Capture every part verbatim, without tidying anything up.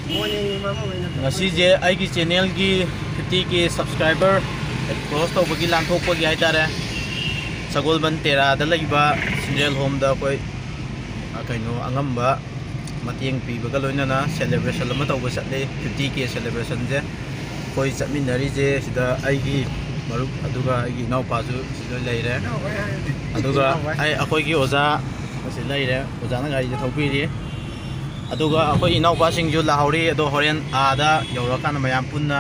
ꯉꯁꯤꯁꯦ ꯑꯩꯒꯤ ꯆꯦꯅꯦꯜꯒꯤ ꯐꯤꯐꯇꯤ ꯀꯦ subscriber cross ꯇꯧꯕꯒꯤ ꯂꯥꯟꯊꯣꯛꯄꯒꯤ ꯍꯥꯏꯇꯥꯔꯦ, ꯁꯒꯣꯜꯕꯟ ꯇꯦꯔꯥꯗ ꯂꯩꯕ ꯁꯤꯟꯗ꯭ꯔꯦꯜ ꯍꯣꯝꯗ ꯑꯩꯈꯣꯏ, ꯑ, ꯀꯩꯅꯣ, ꯑꯉꯝꯕ ꯃꯇꯦꯡ ꯄꯤꯕꯒ ꯂꯣꯏꯅꯅ ꯁꯦꯂꯦꯕ꯭ꯔꯦꯁꯟ ꯑꯃ ꯇꯧꯕ ꯆꯠꯂꯤ, ꯐꯤꯐꯇꯤ ꯀꯦ ꯁꯦꯂꯦꯕ꯭ꯔꯦꯁꯟꯁꯦ꯫ ꯑꯩꯈꯣꯏ ꯆꯠꯃꯤꯟꯅꯔꯤꯁꯦ ꯁꯤꯗ ꯑꯩꯒꯤ ꯃꯔꯨꯞ, ꯑꯗꯨꯒ ꯑꯩꯒꯤ ꯏꯅꯥꯎꯄꯥꯁꯨ ꯁꯤꯗ ꯂꯩꯔꯦ, ꯑꯗꯨꯒ ꯑꯩ, ꯑꯩꯈꯣꯏꯒꯤ ꯑꯣꯖꯥ ꯑꯁꯤ ꯂꯩꯔꯦ, ꯑꯣꯖꯥꯅ ꯒꯥꯔꯤꯁꯦ ꯊꯧꯕꯤꯔꯤ꯫ ꯑꯗꯨꯒ ꯑꯩꯈꯣꯏ ꯏꯅꯥꯎꯄꯥꯁꯤꯡꯁꯨ ꯂꯥꯛꯍꯧꯔꯤ꯫ ꯑꯗꯣ ꯍꯣꯔꯦꯟ ꯑꯥꯗ ꯌꯧꯔꯀꯥꯟꯗ ꯃꯌꯥꯝ ꯄꯨꯟꯅ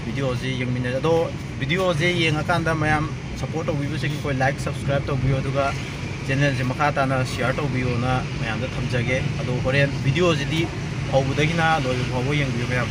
ꯚꯤꯗꯤꯑꯣꯁꯤ ꯌꯦꯡꯃꯤꯟꯅꯁꯤ꯫ ꯑꯗꯣ ꯚꯤꯗꯤꯑꯣꯁꯦ ꯌꯦꯡꯉꯀꯥꯟꯗ ꯃꯌꯥꯝ ꯁꯞꯄꯣꯔꯠ ꯇꯧꯕꯤꯕꯁꯤꯡ ꯑꯩꯈꯣꯏ ꯂꯥꯏꯛ, ꯁꯕꯁꯀ꯭ꯔꯥꯏꯕ ꯇꯧꯕꯤꯌꯨ, ꯑꯗꯨꯒ ꯆꯦꯅꯦꯜꯁꯦ ꯃꯈꯥ ꯇꯥꯅ ꯁꯤꯌꯥꯔ ꯇꯧꯕꯤꯌꯣꯅ ꯃꯌꯥꯝꯗ ꯊꯝꯖꯒꯦ꯫ ꯑꯗꯣ ꯍꯣꯔꯦꯟ ꯚꯤꯗꯤꯑꯣꯁꯤꯗꯤ ꯍꯧꯕꯗꯒꯤꯅ ꯂꯣꯏꯕ ꯐꯥꯎꯕ ꯌꯦꯡꯕꯤꯌꯨ ꯃꯌꯥꯝ꯫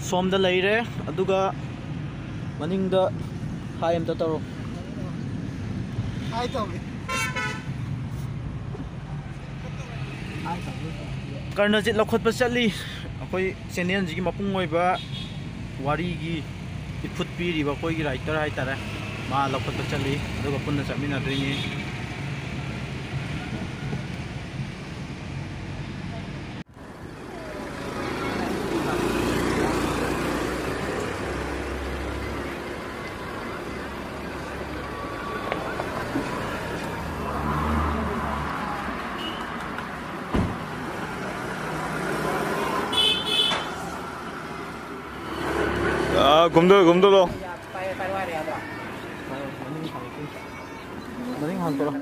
ꯁꯣꯝꯗ ꯂꯩꯔꯦ, ꯑꯗꯨꯒ ꯃꯅꯤꯡꯗ ꯍꯥꯏ ꯑꯝꯇ ꯇꯧꯔꯣ꯫ ꯍꯥꯏ ꯇꯧꯒꯦ꯫ ꯀꯔꯅꯖꯤꯠ ꯂꯧꯈꯠꯄ ꯆꯠꯂꯤ꯫ ꯑꯩꯈꯣꯏ ꯆꯦꯅꯦꯜꯁꯤꯒꯤ ꯃꯄꯨꯡ ꯑꯣꯏꯕ ꯋꯥꯔꯤꯒꯤ ꯏꯐꯨꯠ ꯄꯤꯔꯤꯕ ꯑꯩꯈꯣꯏꯒꯤ ꯔꯥꯏꯇꯔ ꯍꯥꯏꯇꯥꯔꯦ, ꯃꯥ ꯂꯧꯈꯠꯄ ꯆꯠꯂꯤ, ꯑꯗꯨꯒ ꯄꯨꯟꯅ ꯆꯠꯃꯤꯟꯅꯗꯣꯏꯅꯤ꯫ ꯑꯥ, ꯀꯨꯝꯗꯧ, ꯀꯨꯝꯗꯧꯔꯣ꯫ ꯃꯅꯤꯡ ꯍꯥꯡꯇꯣꯛꯑꯣ꯫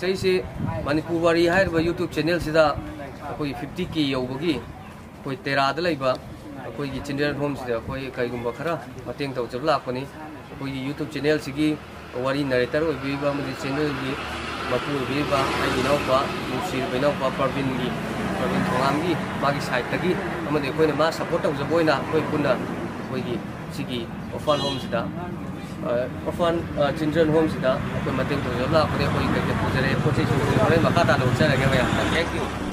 ꯑꯩꯁꯦ ꯃꯅꯤꯄꯨꯔ ꯋꯥꯔꯤ ꯍꯥꯏꯔꯤꯕ YouTube ꯆꯦꯅꯦꯜꯁꯤꯗ ꯑꯩꯈꯣꯏ ꯐꯤꯐꯇꯤ ꯀꯦ ꯌꯧꯕꯒꯤ ꯑꯩꯈꯣꯏ ꯇꯦꯔꯥꯗ ꯂꯩꯕ ꯑꯩꯈꯣꯏꯒꯤ ꯆꯤꯜꯗ꯭ꯔꯦꯟ ꯍꯣꯝꯁꯤꯗ ꯑꯩꯈꯣꯏ ꯀꯩꯒꯨꯝꯕ ꯈꯔ ꯃꯇꯦꯡ ꯇꯧꯖꯕ ꯂꯥꯛꯄꯅꯤ꯫ ꯑꯩꯈꯣꯏꯒꯤ YouTube ꯆꯦꯅꯦꯜꯁꯤꯒꯤ ꯋꯥꯔꯤ ꯅꯦꯔꯦꯇꯔ ꯑꯣꯏꯕꯤꯔꯤꯕ ꯑꯃꯗꯤ ꯆꯦꯅꯦꯜꯒꯤ ꯃꯄꯨ ꯑꯣꯏꯕꯤꯔꯤꯕ ꯑꯩꯒꯤ ꯏꯅꯥꯎꯄꯥ, ꯅꯨꯡꯁꯤꯔꯕ ꯏꯅꯥꯎꯄꯥ ꯄ꯭ꯔꯕꯤꯟꯒꯤ, ꯄ꯭ꯔꯕꯤꯟ ꯊꯣꯉꯥꯝꯒꯤ ꯃꯥꯒꯤ ꯁꯥꯏꯠꯇꯒꯤ ꯑꯃꯗꯤ ꯑꯩꯈꯣꯏꯅ ꯃꯥ ꯁꯞꯄꯣꯔꯠ ꯇꯧꯖꯕ ꯑꯣꯏꯅ ꯑꯩꯈꯣꯏ ꯄꯨꯟꯅ ꯑꯩꯈꯣꯏꯒꯤ ꯁꯤꯒꯤ orphan homeꯁꯤꯗ, ꯑ, orphan, ꯑ, children homeꯁꯤꯗ ꯑꯩꯈꯣꯏ ꯃꯇꯦꯡ ꯇꯧꯖꯕ ꯂꯥꯛꯄꯅꯦ꯫ ꯑꯩꯈꯣꯏ ꯀꯩꯀꯩ ꯄꯨꯖꯔꯦ, ꯄꯣꯠ ꯆꯩꯁꯤꯡꯁꯦ ꯍꯣꯔꯦꯟ ꯃꯈꯥ ꯇꯥꯅ ꯎꯠꯆꯔꯒꯦ ꯃꯌꯥꯝꯗ꯫ Thank you꯫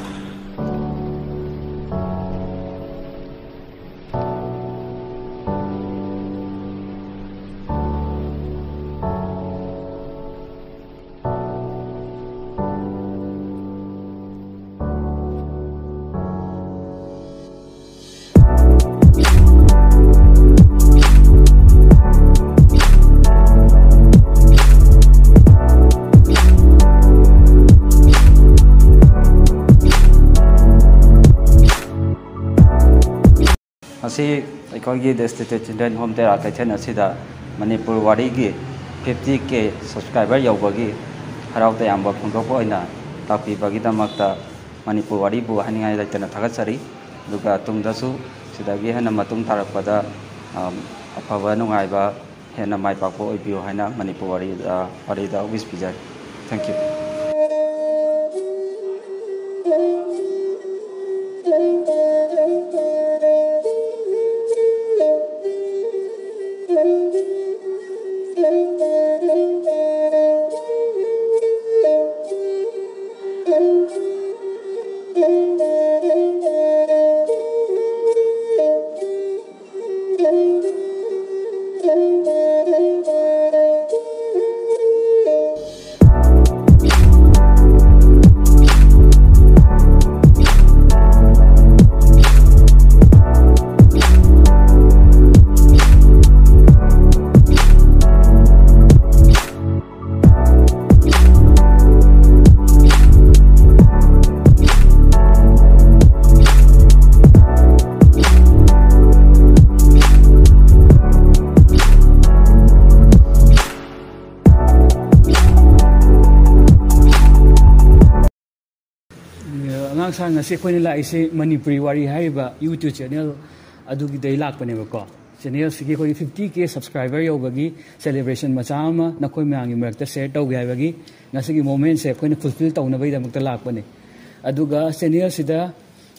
ꯉꯁꯤ ꯑꯩꯈꯣꯏꯒꯤ Destitute Children Home ꯇꯦꯔꯥ ꯀꯩꯊꯦꯜ ꯑꯁꯤꯗ ꯃꯅꯤꯄꯨꯔ ꯋꯥꯔꯤꯒꯤ ꯐꯤꯐꯇꯤ ꯀꯦ subscriber ꯌꯧꯕꯒꯤ ꯍꯔꯥꯎ ꯇꯌꯥꯝꯕ ꯐꯣꯡꯗꯣꯛꯄ ꯑꯣꯏꯅ ꯂꯥꯛꯄꯤꯕꯒꯤꯗꯃꯛꯇ ꯃꯅꯤꯄꯨꯔ ꯋꯥꯔꯤꯕꯨ ꯍꯥꯏꯅꯤꯡꯉꯥꯏ ꯂꯩꯇꯅ ꯊꯥꯒꯠꯆꯔꯤ꯫ ꯑꯗꯨꯒ ꯇꯨꯡꯗꯁꯨ ꯁꯤꯗꯒꯤ ꯍꯦꯟꯅ ꯃꯇꯨꯡ ꯇꯥꯔꯛꯄꯗ, ꯑꯝ, ꯑꯐꯕ ꯅꯨꯡꯉꯥꯏꯕ ꯍꯦꯟꯅ ꯃꯥꯏ ꯄꯥꯛꯄ ꯑꯣꯏꯕꯤꯌꯨ ꯍꯥꯏꯅ ꯃꯅꯤꯄꯨꯔ ꯋꯥꯔꯤꯗ, ꯋꯥꯔꯤꯗ wish ꯄꯤꯖꯔꯤ꯫ Thank you꯫ ꯃꯇꯥꯡ ꯁꯥꯡ ꯉꯁꯤ ꯑꯩꯈꯣꯏꯅ ꯂꯥꯛꯏꯁꯤ ꯃꯅꯤꯄꯨꯔꯤ ꯋꯥꯔꯤ ꯍꯥꯏꯔꯤꯕ YouTube channel ꯑꯗꯨꯒꯤꯗꯩ ꯂꯥꯛꯄꯅꯦꯕꯀꯣ꯫ Channelꯁꯤꯒꯤ ꯑꯩꯈꯣꯏꯒꯤ fifty K subscriber ꯌꯧꯕꯒꯤ celebration ꯃꯆꯥ ꯑꯃ ꯅꯈꯣꯏ ꯃꯌꯥꯝꯒꯤ ꯃꯔꯛꯇ share ꯇꯧꯒꯦ ꯍꯥꯏꯕꯒꯤ ꯉꯁꯤꯒꯤ momentꯁꯦ ꯑꯩꯈꯣꯏꯅ fulfill ꯇꯧꯅꯕꯒꯤꯗꯃꯛꯇ ꯂꯥꯛꯄꯅꯦ꯫ ꯑꯗꯨꯒ channelꯁꯤꯗ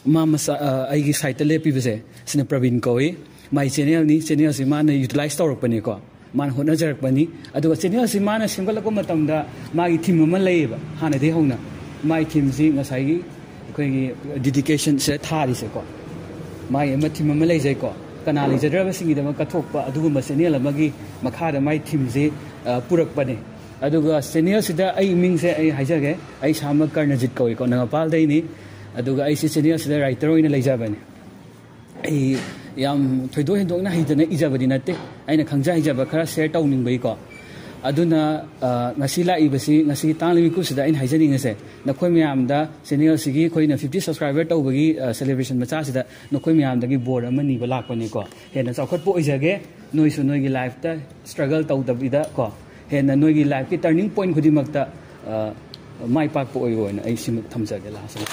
ꯃꯥ ꯃꯁꯥ ꯑ, ꯑꯩꯒꯤ sideꯇ ꯂꯦꯞꯄꯤꯕꯁꯦ ꯁꯤꯅ ꯄ꯭ꯔꯕꯤꯟ ꯀꯧꯏ꯫ My channelꯅꯤ꯫ Channelꯁꯤ ꯃꯥꯅ utilize ꯇꯧꯔꯛꯄꯅꯤꯀꯣ, ꯃꯥꯅ ꯍꯣꯠꯅꯖꯔꯛꯄꯅꯤ꯫ ꯑꯗꯨꯒ channelꯁꯤ ꯃꯥꯅ ꯁꯦꯝꯒꯠꯂꯛꯄ ꯃꯇꯝꯗ ꯃꯥꯒꯤ theme ꯑꯃ ꯂꯩꯌꯦꯕ ꯍꯥꯟꯅꯗꯒꯤ ꯍꯧꯅ꯫ My themeꯁꯤ ꯉꯁꯥꯏꯒꯤ ꯑꯩꯈꯣꯏꯒꯤ dedicationꯁꯦ ꯊꯥꯔꯤꯁꯦꯀꯣ, ꯃꯥꯒꯤ ꯑꯃ theme ꯑꯃ ꯂꯩꯖꯩꯀꯣ꯫ ꯀꯅꯥ ꯂꯩꯖꯗ꯭ꯔꯕꯁꯤꯡꯒꯤꯗꯃꯛ ꯀꯠꯊꯣꯛꯄ ꯑꯗꯨꯒꯨꯝꯕ channel ꯑꯃꯒꯤ ꯃꯈꯥꯗ my themeꯁꯤ ꯑ, ꯄꯨꯔꯛꯄꯅꯦ꯫ ꯑꯗꯨꯒ channelꯁꯤꯗ ꯑꯩ ꯃꯤꯡꯁꯦ ꯑꯩ ꯍꯥꯏꯖꯒꯦ, ꯑꯩ ꯏꯁꯥꯃꯛ ꯀꯔꯅꯖꯤꯠ ꯀꯧꯏꯀꯣ, ꯅꯒꯥꯝꯄꯥꯜꯗꯩꯅꯤ꯫ ꯑꯗꯨꯒ ꯑꯩꯁꯤ channelꯁꯤꯗ writer ꯑꯣꯏꯅ ꯂꯩꯖꯕꯅꯤ꯫ ꯑꯩ ꯌꯥꯝ ꯊꯣꯏꯗꯣꯛ ꯍꯦꯟꯗꯣꯛꯅ ꯍꯩꯗꯅ ꯏꯖꯕꯗꯤ ꯅꯠꯇꯦ, ꯑꯩꯅ ꯈꯪꯖ ꯍꯩꯖꯕ ꯈꯔ share ꯇꯧꯅꯤꯡꯕꯒꯤꯀꯣ꯫ ꯑꯗꯨꯅ ꯑ, ꯉꯁꯤ ꯂꯥꯛꯏꯕꯁꯤ, ꯉꯁꯤꯒꯤ ꯇꯥꯡꯂꯤꯕ ꯃꯤꯀꯨꯞꯁꯤꯗ ꯑꯩꯅ ꯍꯥꯏꯖꯅꯤꯡꯉꯤꯁꯦ, ꯅꯈꯣꯏ ꯃꯌꯥꯝꯗ channelꯁꯤꯒꯤ ꯑꯩꯈꯣꯏꯅ fifty subscriber ꯇꯧꯕꯒꯤ ꯑ, celebration ꯃꯆꯥꯁꯤꯗ ꯅꯈꯣꯏ ꯃꯌꯥꯝꯗꯒꯤ ꯕꯣꯔ ꯑꯃ ꯅꯤꯕ ꯂꯥꯛꯄꯅꯤꯀꯣ꯫ ꯍꯦꯟꯅ ꯆꯥꯎꯈꯠꯄ ꯑꯣꯏꯖꯒꯦ, ꯅꯣꯏꯁꯨ ꯅꯣꯏꯒꯤ lifeꯇ struggle ꯇꯧꯗꯕꯤꯗ ꯀꯣ, ꯍꯦꯟꯅ ꯅꯣꯏꯒꯤ lifeꯀꯤ turning point ꯈꯨꯗꯤꯡꯃꯛꯇ ꯑ, ꯃꯥꯏ ꯄꯥꯛꯄ ꯑꯣꯏꯌꯣꯅ ꯑꯩ ꯁꯤꯃ ꯊꯝꯖꯒꯦ lastꯇ꯫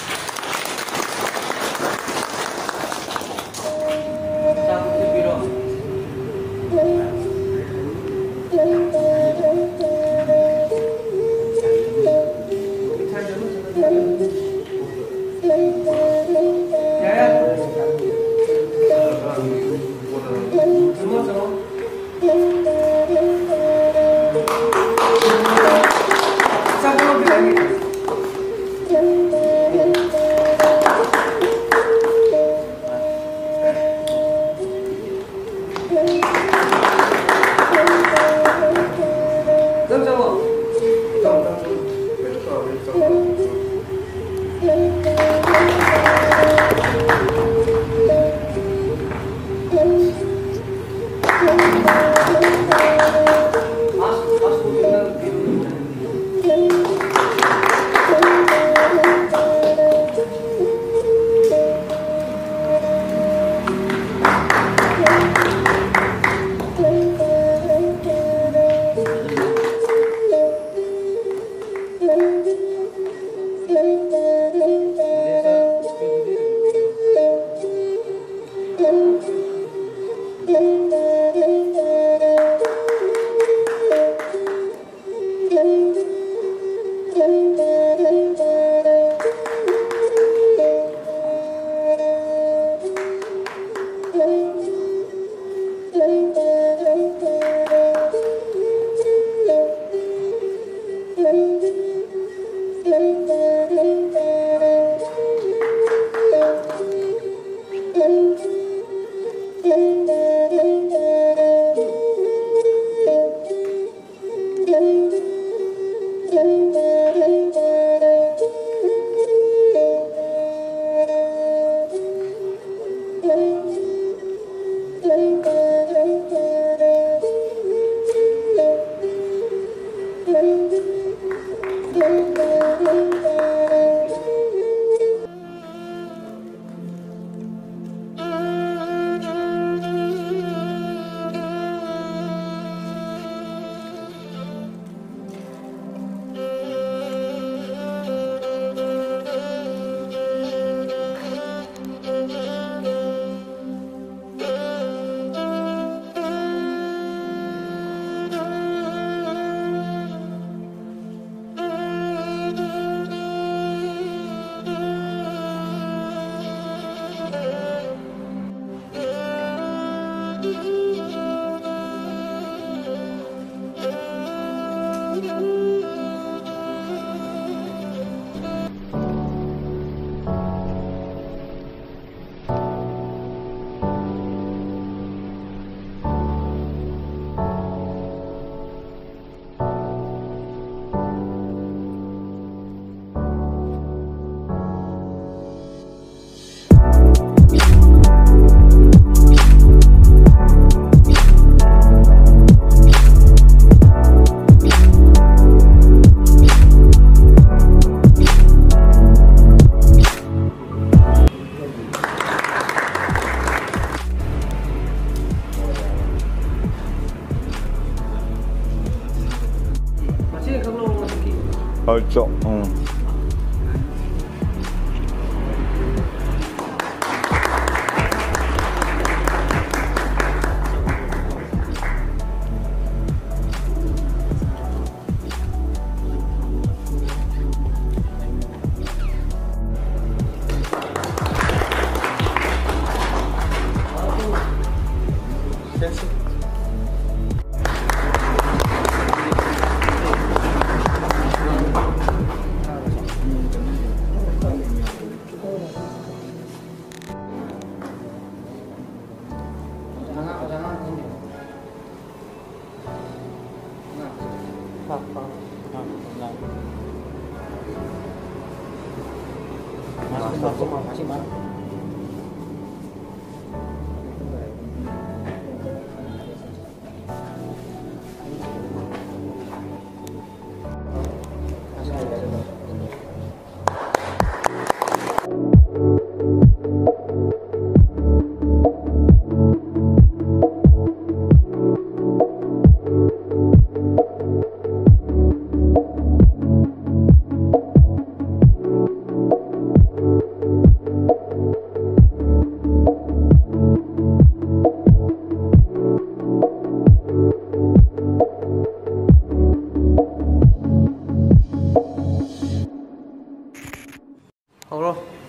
ꯍꯣꯏ, ꯆꯣ꯫ ꯎꯝ꯫ ꯍꯧꯔꯣ꯫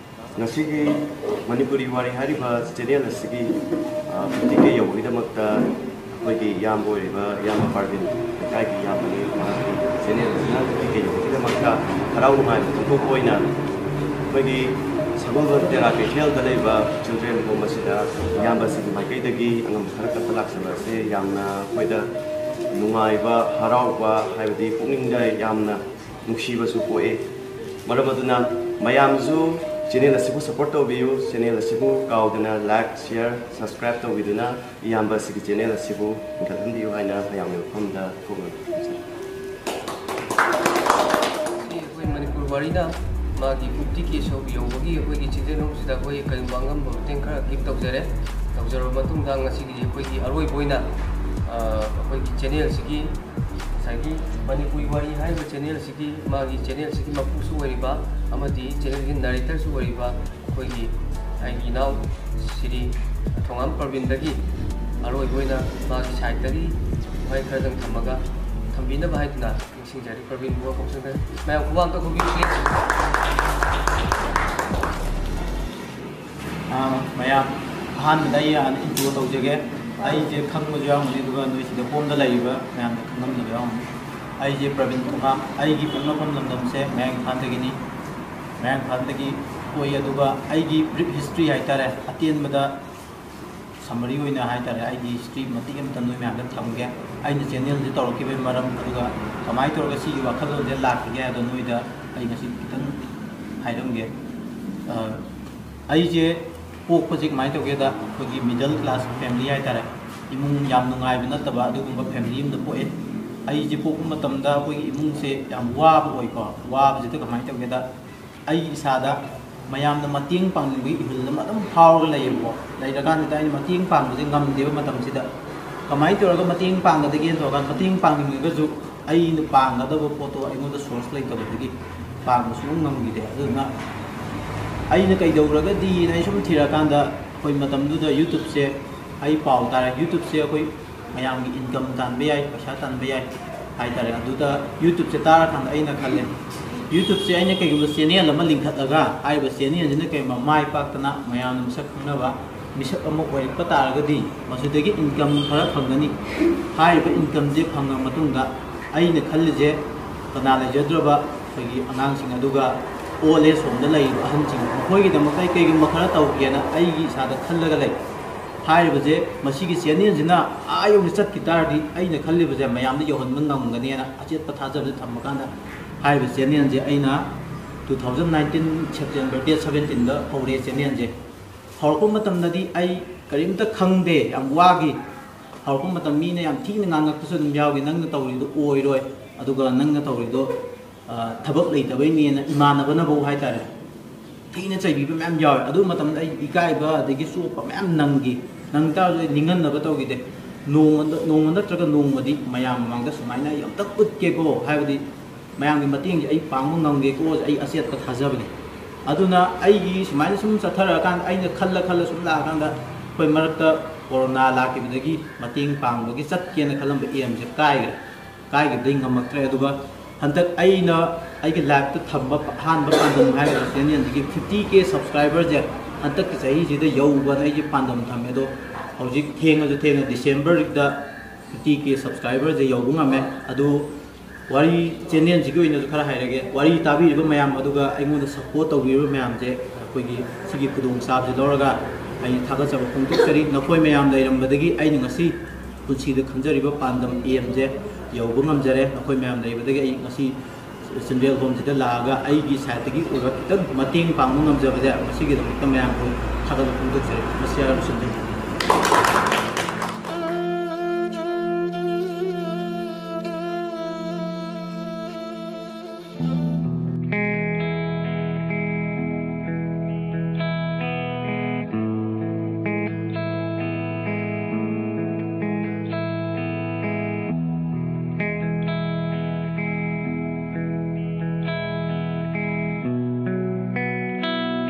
ꯉꯁꯤꯒꯤ ꯃꯅꯤꯄꯨꯔꯤ ꯋꯥꯔꯤ ꯍꯥꯏꯔꯤꯕ ꯆꯦꯅꯦꯜ ꯑꯁꯤꯒꯤ, ꯑ, ꯐꯤꯐꯇꯤ ꯀꯦ ꯌꯧꯕꯒꯤꯗꯃꯛꯇ ꯑꯩꯈꯣꯏꯒꯤ ꯏꯌꯥꯝꯕ ꯑꯣꯏꯔꯤꯕ ꯏꯌꯥꯝꯕ ꯄꯥꯔꯕꯤꯟ, ꯂꯩꯀꯥꯏꯒꯤ ꯏꯌꯥꯝꯕꯅꯤ, ꯃꯍꯥꯛꯀꯤ ꯆꯦꯅꯦꯜ ꯑꯁꯤꯅ ꯐꯤꯐꯇꯤ ꯀꯦ ꯌꯧꯕꯒꯤꯗꯃꯛꯇ ꯍꯔꯥꯎ ꯅꯨꯡꯉꯥꯏꯕ ꯐꯣꯡꯗꯣꯛꯄ ꯑꯣꯏꯅ ꯑꯩꯈꯣꯏꯒꯤ ꯁꯒꯣꯜꯕꯟ ꯇꯦꯔꯥ ꯀꯩꯊꯦꯜꯗ ꯂꯩꯕ ꯆꯤꯜꯗ꯭ꯔꯦꯟ ꯍꯣꯝ ꯑꯁꯤꯗ ꯏꯌꯥꯝꯕꯁꯤꯒꯤ ꯃꯥꯏꯀꯩꯗꯒꯤ ꯑꯉꯝꯕ ꯈꯔ ꯀꯠꯄ ꯂꯥꯛꯆꯕ ꯑꯁꯤ ꯌꯥꯝꯅ ꯑꯩꯈꯣꯏꯗ ꯅꯨꯡꯉꯥꯏꯕ, ꯍꯔꯥꯎꯕ, ꯍꯥꯏꯕꯗꯤ ꯄꯨꯛꯅꯤꯡꯗ ꯌꯥꯝꯅ ꯅꯨꯡꯁꯤꯕꯁꯨ ꯄꯣꯛꯏ꯫ ꯃꯔꯝ ꯑꯗꯨꯅ ꯃꯌꯥꯝꯁꯨ ꯆꯦꯅꯦꯜ ꯑꯁꯤꯕꯨ ꯁꯄꯣꯔꯠ ꯇꯧꯕꯤꯌꯨ꯫ ꯆꯦꯅꯦꯜ ꯑꯁꯤꯕꯨ ꯀꯥꯎꯗꯅ ꯂꯥꯏꯛ, ꯁꯤꯌꯔ, ꯁꯕꯁꯀ꯭ꯔꯥꯏꯕ ꯇꯧꯕꯤꯗꯨꯅ ꯏꯌꯥꯝꯕ ꯑꯁꯤꯒꯤ ꯆꯦꯅꯦꯜ ꯑꯁꯤꯕꯨ ꯂꯤꯡꯈꯠꯍꯟꯕꯤꯌꯨ ꯍꯥꯏꯅ ꯃꯌꯥꯝꯒꯤ ꯃꯐꯝꯗ ꯈꯨꯔꯨꯝꯖꯔꯤ꯫ ꯉꯁꯤ ꯑꯩꯈꯣꯏ ꯃꯅꯤꯄꯨꯔ ꯋꯥꯔꯤꯅ ꯃꯥꯒꯤ ꯐꯤꯐꯇꯤ ꯀꯦ ꯁꯣ ꯌꯧꯕꯒꯤ ꯑꯩꯈꯣꯏꯒꯤ ꯆꯤꯜꯗ꯭ꯔꯦꯟ ꯍꯣꯝꯁꯤꯗ ꯑꯩꯈꯣꯏ ꯀꯔꯤꯒꯨꯝꯕ ꯑꯉꯝꯕ ꯃꯇꯦꯡ ꯈꯔ ꯒꯤꯐ ꯇꯧꯖꯔꯦ꯫ ꯇꯧꯖꯔꯕ ꯃꯇꯨꯡꯗ ꯉꯁꯤꯒꯤꯗꯤ ꯑꯩꯈꯣꯏꯒꯤ ꯑꯔꯣꯏꯕ ꯑꯣꯏꯅ, ꯑ, ꯑꯩꯈꯣꯏꯒꯤ ꯆꯦꯅꯦꯜꯁꯤꯒꯤ ꯉꯁꯥꯏꯒꯤ ꯃꯅꯤꯄꯨꯔꯤ ꯋꯥꯔꯤ ꯍꯥꯏꯔꯤꯕ ꯆꯦꯅꯦꯜ ꯑꯁꯤꯒꯤ, ꯃꯥꯒꯤ ꯆꯦꯅꯦꯜ ꯑꯁꯤꯒꯤ ꯃꯄꯨꯁꯨ ꯑꯣꯏꯔꯤꯕ ꯑꯃꯗꯤ ꯆꯦꯅꯦꯜꯒꯤ ꯅꯦꯔꯦꯇꯔꯁꯨ ꯑꯣꯏꯔꯤꯕ ꯑꯩꯈꯣꯏꯒꯤ, ꯑꯩꯒꯤ ꯏꯅꯥꯎ ꯁ꯭ꯔꯤ ꯊꯣꯉꯥꯝ ꯄ꯭ꯔꯕꯤꯟꯗꯒꯤ ꯑꯔꯣꯏꯕ ꯑꯣꯏꯅ ꯃꯥꯒꯤ ꯁꯥꯏꯠꯇꯒꯤ ꯋꯥꯍꯩ ꯈꯔꯗꯪ ꯊꯝꯃꯒ, ꯊꯝꯕꯤꯅꯕ ꯍꯥꯏꯗꯨꯅ ꯅꯤꯡꯁꯤꯡꯖꯔꯤ꯫ ꯄ꯭ꯔꯕꯤꯟꯕꯨ ꯋꯥꯐꯝ ꯁꯪꯗ ꯃꯌꯥꯝ ꯈꯨꯕꯥꯛ ꯑꯝꯇ ꯈꯨꯕꯤꯌꯨ, please꯫ ꯑꯥ, ꯃꯌꯥꯝ, ꯑꯍꯥꯟꯕꯗ ꯑꯩ ꯍꯥꯟꯅ intro ꯇꯧꯖꯒꯦ꯫ ꯑꯩꯁꯦ ꯈꯪꯕꯁꯨ ꯌꯥꯎꯔꯝꯒꯅꯤ, ꯑꯗꯨꯒ ꯅꯣꯏ ꯁꯤꯗ ꯐꯣꯝꯗ ꯂꯩꯔꯤꯕ ꯃꯌꯥꯝꯅ ꯈꯪꯉꯝꯗꯕ ꯌꯥꯎꯔꯝꯒꯅꯤ꯫ ꯑꯩꯁꯦ ꯄ꯭ꯔꯕꯤꯟ ꯊꯣꯉꯥꯝ, ꯑꯩꯒꯤ ꯄꯣꯛꯅꯐꯝ ꯂꯝꯗꯝꯁꯦ ꯃꯌꯥꯡ ꯏꯝꯐꯥꯜꯗꯒꯤꯅꯤ꯫ ꯃꯌꯥꯡ ꯏꯝꯐꯥꯜꯗꯒꯤ ꯑꯣꯏ, ꯑꯗꯨꯒ ꯑꯩꯒꯤ brief history ꯍꯥꯏꯇꯥꯔꯦ, ꯑꯇꯦꯟꯕꯗ summary ꯑꯣꯏꯅ ꯍꯥꯏꯇꯥꯔꯦ, ꯑꯩꯒꯤ history ꯃꯇꯦꯛ ꯑꯃꯇ ꯅꯣꯏ ꯃꯌꯥꯝꯗ ꯊꯝꯒꯦ꯫ ꯑꯩꯅ ꯆꯦꯅꯦꯜꯁꯦ ꯇꯧꯔꯛꯈꯤꯕꯒꯤ ꯃꯔꯝ, ꯑꯗꯨꯒ ꯀꯃꯥꯏꯅ ꯇꯧꯔꯒ ꯁꯤꯒꯤ ꯋꯥꯈꯜꯂꯣꯟꯁꯦ ꯂꯥꯛꯈꯤꯒꯦ ꯍꯥꯏꯕꯗꯣ ꯅꯣꯏꯗ ꯑꯩ ꯉꯁꯤ ꯈꯤꯇꯪ ꯍꯥꯏꯔꯝꯒꯦ꯫ ꯑ, ꯑꯩꯁꯦ ꯄꯣꯛꯄꯁꯦ ꯀꯃꯥꯏꯅ ꯇꯧꯒꯦꯗ, ꯑꯩꯈꯣꯏꯒꯤ middle class family ꯍꯥꯏꯇꯥꯔꯦ, ꯏꯃꯨꯡ ꯌꯥꯝ ꯅꯨꯡꯉꯥꯏꯕ ꯅꯠꯇꯕ ꯑꯗꯨꯒꯨꯝꯕ family ꯑꯃꯗ ꯄꯣꯛꯑꯦ꯫ ꯑꯩꯁꯦ ꯄꯣꯛꯄ ꯃꯇꯝꯗ ꯑꯩꯈꯣꯏꯒꯤ ꯏꯃꯨꯡꯁꯦ ꯌꯥꯝ ꯋꯥꯕ ꯑꯣꯏꯀꯣ꯫ ꯋꯥꯕꯁꯤꯗ ꯀꯃꯥꯏꯅ ꯇꯧꯒꯦꯗ, ꯑꯩ ꯏꯁꯥꯗ ꯃꯌꯥꯝꯅ ꯃꯇꯦꯡ ꯄꯥꯡꯅꯤꯡꯕꯒꯤ ꯏꯍꯨꯜ ꯑꯃ ꯑꯗꯨꯝ ꯐꯥꯎꯔꯒ ꯂꯩꯌꯦꯕꯀꯣ꯫ ꯂꯩꯔꯀꯥꯟꯁꯤꯗ ꯑꯩꯅ ꯃꯇꯦꯡ ꯄꯥꯡꯕꯁꯦ ꯉꯝꯗꯦꯕ ꯃꯇꯝꯁꯤꯗ꯫ ꯀꯃꯥꯏꯅ ꯇꯧꯔꯒ ꯃꯇꯦꯡ ꯄꯥꯡꯒꯗꯒꯦꯅ ꯇꯧꯔꯀꯥꯟꯗ, ꯃꯇꯦꯡ ꯄꯥꯡꯅꯤꯡꯉꯒꯁꯨ ꯑꯩꯅ ꯄꯥꯡꯒꯗꯕ ꯄꯣꯠꯇꯣ ꯑꯩꯉꯣꯟꯗ source ꯂꯩꯇꯕꯗꯒꯤ ꯄꯥꯡꯕ ꯁꯨꯡꯉꯝ ꯉꯝꯈꯤꯗꯦ꯫ ꯑꯗꯨꯗꯨꯅ ꯑꯩꯅ ꯀꯩꯗꯧꯔꯒꯗꯤꯅ ꯑꯩ ꯁꯨꯝ ꯊꯤꯔꯀꯥꯟꯗ, ꯑꯩꯈꯣꯏ ꯃꯇꯝꯗꯨꯗ YouTubeꯁꯦ, ꯑꯩ ꯄꯥꯎ ꯇꯥꯔꯦ, YouTubeꯁꯦ ꯑꯩꯈꯣꯏ ꯃꯌꯥꯝꯒꯤ income ꯇꯥꯟꯕ ꯌꯥꯏ, ꯄꯩꯁꯥ ꯇꯥꯟꯕ ꯌꯥꯏ ꯍꯥꯏꯇꯥꯔꯦ꯫ ꯑꯗꯨꯗ YouTubeꯁꯦ ꯇꯥꯔꯀꯥꯟꯗ ꯑꯩꯅ ꯈꯜꯂꯦ, YouTubeꯁꯦ ꯑꯩꯅ ꯀꯩꯒꯨꯝꯕ channel ꯑꯃ ꯂꯤꯡꯈꯠꯂꯒ, ꯍꯥꯏꯔꯤꯕ channelꯁꯤꯅ ꯀꯩꯒꯨꯝꯕ ꯃꯥꯏ ꯄꯥꯛꯇꯅ ꯃꯌꯥꯝꯅ ꯃꯁꯛ ꯈꯪꯅꯕ ꯃꯤꯁꯛ ꯑꯃ ꯑꯣꯏꯔꯛꯄ ꯇꯥꯔꯒꯗꯤ, ꯃꯁꯤꯗꯒꯤ income ꯈꯔ ꯐꯪꯒꯅꯤ꯫ ꯍꯥꯏꯔꯤꯕ incomeꯁꯦ ꯐꯪꯉ ꯃꯇꯨꯡꯗ, ꯑꯩꯅ ꯈꯜꯂꯤꯁꯦ, ꯀꯅꯥ ꯂꯩꯖꯗ꯭ꯔꯕ ꯑꯩꯈꯣꯏꯒꯤ ꯑꯉꯥꯡꯁꯤꯡ, ꯑꯗꯨꯒ old age homeꯗ ꯂꯩꯔꯤꯕ ꯑꯍꯟꯁꯤꯡ, ꯃꯈꯣꯏꯒꯤꯗꯃꯛꯇ ꯑꯩ ꯀꯩꯒꯨꯝꯕ ꯈꯔ ꯇꯧꯒꯦꯅ ꯑꯩꯒꯤ ꯏꯁꯥꯗ ꯈꯜꯂꯒ ꯂꯩ꯫ ꯍꯥꯏꯔꯤꯕꯁꯦ, ꯃꯁꯤꯒꯤ channelꯁꯤꯅ ꯑꯥ ꯌꯧꯅ ꯆꯠꯈꯤ ꯇꯥꯔꯗꯤ, ꯑꯩꯅ ꯈꯜꯂꯤꯕꯁꯦ ꯃꯌꯥꯝꯗ ꯌꯧꯍꯟꯕ ꯉꯝꯒꯅꯦꯅ ꯑꯆꯦꯠꯄ ꯊꯥꯖꯕꯁꯦ ꯊꯝꯃꯀꯥꯟꯗ, ꯍꯥꯏꯔꯤꯕ channelꯁꯦ ꯑꯩꯅ two thousand nineteen September date seventeenꯗ ꯍꯧꯔꯦ channelꯁꯦ꯫ ꯍꯧꯔꯛꯄ ꯃꯇꯝꯗꯗꯤ ꯑꯩ ꯀꯔꯤꯝꯇ ꯈꯪꯗꯦ, ꯌꯥꯝ ꯋꯥꯈꯤ꯫ ꯍꯧꯔꯛꯄ ꯃꯇꯝ ꯃꯤꯅ ꯌꯥꯝ ꯊꯤꯅ ꯉꯥꯡꯉꯛꯄꯁꯨ ꯑꯗꯨꯝ ꯌꯥꯎꯈꯤ, "ꯅꯪꯅ ꯇꯧꯔꯤꯗꯣ ꯑꯣꯏꯔꯣꯏ, ꯑꯗꯨꯒ ꯅꯪꯅ ꯇꯧꯔꯤꯗꯣ, ꯑ, ꯊꯕꯛ ꯂꯩꯇꯕꯩꯅꯦꯅ" ꯏꯃꯥꯟꯅꯕꯅꯐꯧ ꯍꯥꯏꯇꯥꯔꯦ, ꯊꯤꯅ ꯆꯩꯕꯤꯕ ꯃꯌꯥꯝ ꯌꯥꯎꯋꯦ꯫ ꯑꯗꯨ ꯃꯇꯝꯗ ꯑꯩ ꯏꯀꯥꯏꯕ ꯑꯗꯒꯤ ꯆꯣꯞꯄ ꯃꯌꯥꯝ ꯅꯪꯈꯤ꯫ ꯅꯪ ꯇꯥꯔꯁꯨ ꯑꯩ ꯅꯤꯡꯍꯟꯅꯕ ꯇꯧꯈꯤꯗꯦ꯫ ꯅꯣꯡꯃꯗ ꯅꯣꯡꯃ ꯅꯠꯇ꯭ꯔꯒ ꯅꯣꯡꯃꯗꯤ ꯃꯌꯥꯝ ꯃꯃꯥꯡꯗ ꯁꯨꯃꯥꯏꯅ ꯑꯩ ꯑꯝꯇꯪ ꯎꯠꯀꯦꯀꯣ, ꯍꯥꯏꯕꯗꯤ ꯃꯌꯥꯝꯒꯤ ꯃꯇꯦꯡꯁꯦ ꯑꯩ ꯄꯥꯡꯕ ꯉꯝꯒꯦꯀꯣ, ꯑꯩ ꯑꯆꯦꯠꯄ ꯊꯥꯖꯕꯅꯤ꯫ ꯑꯗꯨꯅ ꯑꯩꯒꯤ ꯁꯨꯃꯥꯏꯅ ꯁꯨꯝ ꯆꯠꯊꯔꯛꯑꯀꯥꯟꯗ, ꯑꯩꯅ ꯈꯜꯂ ꯈꯜꯂ ꯁꯨꯝ ꯂꯥꯛꯑꯀꯥꯟꯗ, ꯑꯩꯈꯣꯏ ꯃꯔꯛꯇ ꯀꯣꯔꯣꯅꯥ ꯂꯥꯛꯈꯤꯕꯗꯒꯤ ꯃꯇꯦꯡ ꯄꯥꯡꯕꯒꯤ ꯆꯠꯀꯦꯅ ꯈꯜꯂꯝꯕ ꯑꯦꯝꯁꯦ ꯀꯥꯏꯈ꯭ꯔꯦ꯫ ꯀꯥꯏꯈꯤꯕꯗꯒꯤ ꯉꯝꯃꯛꯇ꯭ꯔꯦ꯫ ꯑꯗꯨꯒ ꯍꯟꯗꯛ ꯑꯩꯅ ꯑꯩꯒꯤ ꯂꯥꯏꯐꯇ ꯊꯝꯕ ꯑꯍꯥꯟꯕ ꯄꯥꯟꯗꯝ ꯍꯥꯏꯔꯒꯗꯤ ꯆꯦꯅꯦꯜꯁꯤꯒꯤ ꯐꯤꯐꯇꯤ ꯀꯦ ꯁꯕꯁꯀ꯭ꯔꯥꯏꯕꯔꯁꯦ ꯍꯟꯗꯛꯀꯤ ꯆꯍꯤꯁꯤꯗ ꯌꯧꯕꯅ ꯑꯩꯒꯤ ꯄꯥꯟꯗꯝ ꯊꯝꯃꯦ꯫ ꯑꯗꯣ ꯍꯧꯖꯤꯛ ꯊꯦꯡꯉꯁꯨ ꯊꯦꯡꯅ ꯗꯤꯁꯦꯝꯕꯔꯗ ꯐꯤꯐꯇꯤ ꯀꯦ ꯁꯕꯁꯀ꯭ꯔꯥꯏꯕꯔꯁꯦ ꯌꯧꯕ ꯉꯝꯃꯦ꯫ ꯑꯗꯨ ꯋꯥꯔꯤ, ꯆꯦꯅꯦꯜꯁꯤꯒꯤ ꯑꯣꯏꯅꯁꯨ ꯈꯔ ꯍꯥꯏꯔꯒꯦ꯫ ꯋꯥꯔꯤ ꯇꯥꯕꯤꯔꯤꯕ ꯃꯌꯥꯝ, ꯑꯗꯨꯒ ꯑꯩꯉꯣꯟꯗ ꯁꯞꯄꯣꯔꯠ ꯇꯧꯕꯤꯔꯤꯕ ꯃꯌꯥꯝꯁꯦ, ꯑꯩꯈꯣꯏꯒꯤ ꯁꯤꯒꯤ ꯈꯨꯗꯣꯡꯆꯥꯕꯁꯦ ꯂꯧꯔꯒ ꯑꯩ ꯊꯥꯒꯠꯆꯕ ꯐꯣꯡꯗꯣꯛꯆꯔꯤ꯫ ꯅꯈꯣꯏ ꯃꯌꯥꯝ ꯂꯩꯔꯝꯕꯗꯒꯤ ꯑꯩꯅ ꯉꯁꯤ ꯄꯨꯟꯁꯤꯗ ꯈꯟꯖꯔꯤꯕ ꯄꯥꯟꯗꯝ ꯑꯦꯝꯁꯦ ꯌꯧꯕ ꯉꯝꯖꯔꯦ꯫ ꯅꯈꯣꯏ ꯃꯌꯥꯝ ꯂꯩꯕꯗꯒꯤ ꯑꯩ ꯉꯁꯤ ꯆꯤꯜꯗ꯭ꯔꯦꯟ ꯍꯣꯝꯁꯤꯗ ꯂꯥꯛꯑꯒ ꯑꯩꯒꯤ ꯁꯥꯏꯠꯇꯒꯤ ꯑꯣꯏꯕ ꯈꯤꯇꯪ ꯃꯇꯦꯡ ꯄꯥꯡꯕ ꯉꯝꯖꯕꯁꯦ, ꯃꯁꯤꯒꯤꯗꯃꯛꯇ ꯃꯌꯥꯝꯕꯨ ꯊꯥꯒꯠꯄ ꯐꯣꯡꯗꯣꯛꯆꯔꯤ꯫ ꯃꯁꯤ ꯍꯥꯏꯔ ꯂꯣꯏꯁꯤꯟꯖꯔꯤ꯫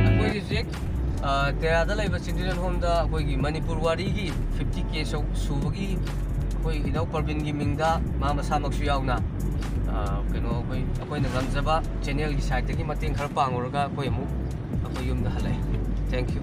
ꯑꯩꯈꯣꯏ ꯍꯧꯖꯤꯛ, ꯑ, ꯇꯦꯔꯥꯗ ꯂꯩꯕ ꯆꯤꯜꯗ꯭ꯔꯦꯟ ꯍꯣꯝꯗ ꯑꯩꯈꯣꯏꯒꯤ ꯃꯅꯤꯄꯨꯔ ꯋꯥꯔꯤꯒꯤ ꯐꯤꯐꯇꯤ ꯀꯦ ꯁꯨꯕꯒꯤ ꯑꯩꯈꯣꯏ ꯏꯅꯥꯎ ꯄ꯭ꯔꯕꯤꯟꯒꯤ ꯃꯤꯡꯗ ꯃꯥ ꯃꯁꯥꯃꯛꯁꯨ ꯌꯥꯎꯅ, ꯑ, ꯀꯩꯅꯣ, ꯑꯩꯈꯣꯏ, ꯑꯩꯈꯣꯏꯅ ꯉꯝꯖꯕ ꯆꯦꯅꯦꯜꯒꯤ ꯁꯥꯏꯠꯇꯒꯤ ꯃꯇꯦꯡ ꯈꯔ ꯄꯥꯡꯉꯨꯔꯒ ꯑꯩꯈꯣꯏ ꯑꯃꯨꯛ ꯑꯩꯈꯣꯏ ꯌꯨꯝꯗ ꯍꯜꯂꯛꯑꯦ꯫ Thank you꯫